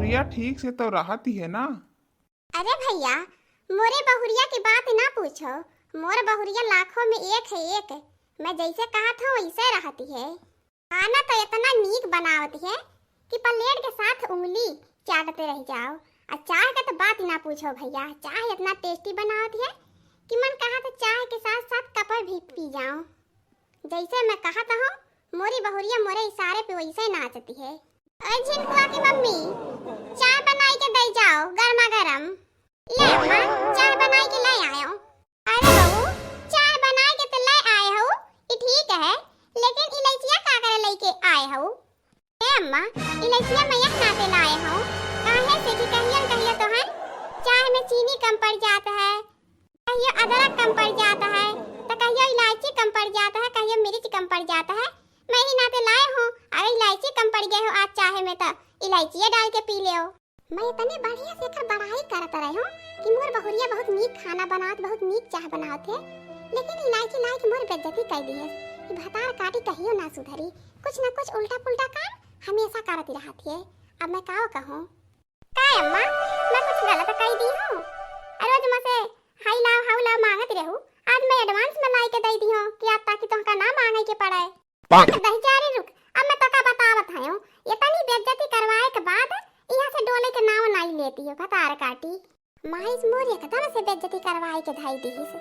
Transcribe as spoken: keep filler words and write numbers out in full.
प्रिया ठीक से तो रहत ही है ना? अरे भैया, मोरे बहुरिया की बात ना पूछो, मोर बहुरिया लाखों में एक है एक। मैं जैसे कहत हूँ वैसे रहती है। खाना तो इतना नीक बनावत है कि प्लेट के साथ उंगली चाटते रह जाओ। आ चाय के तो बात ही ना पूछो भैया, चाय इतना टेस्टी बनावत है कि मन कहा तो चाय के साथ साथ कप भी पी जाओ। जैसे मैं कहत हूँ, मोरी बहुरिया मोरे इशारे पे वैसे नाचती है। ओए झिनकुआ की मम्मी, चाय बनाई के दे जाओ, गर्मा गर्म। ले अम्मा, चाय बनाई के ले आयो। अरे बहू, चाय बनाई के तो ले आए हो, ई ठीक है, लेकिन इलायचिया का करे लेके आए हो? ए अम्मा, इलायचिया मैं यह नाते लाए हो, काहे से कि कहियो न कहियो तोहन चाय में चीनी कम पड़ जात है, कहियो अदरक कम पड़ जात है, तो कहियो इलायची कम पड़ जात है, कहियो मिर्च कम पड़ जात है। मैं ही नाते लाए हूँ, अगर इलायची कम पड़ गए हो आज चाय में तो इलायचिया डाल के पी ले। मैं इतने बढ़िया से एकर बड़ाई करत रहे हूँ कि मोर बहुरिया बहुत नीक खाना बनावत, बहुत नीक चाय बनावत है, लेकिन इलायची लाए के मोर बेइज्जती कर दी है। ई भतार काटी कहियो ना सुधरी, कुछ ना कुछ उल्टा पुल्टा काम हमेशा करत रहत है। अब मैं काव कहूँ? काय अम्मा, मैं कुछ गलत कह दी हूँ? रोज मसे हाई लाओ, हाउ लाओ मांगत रहू, आज मैं एडवांस में लाई के दे दी हूँ कि आज ताकि तुमका ना मांगे के पड़े। पाक। दही चारी रुक, अब मैं तोका बतावत हूँ, ये तनी बेइज्जती करवाए के बाद यहाँ से डोले के नाव नाई लेती हो, भतार काटी। माइस मोर एकदम से बेइज्जती करवाए के धाई दीहिस।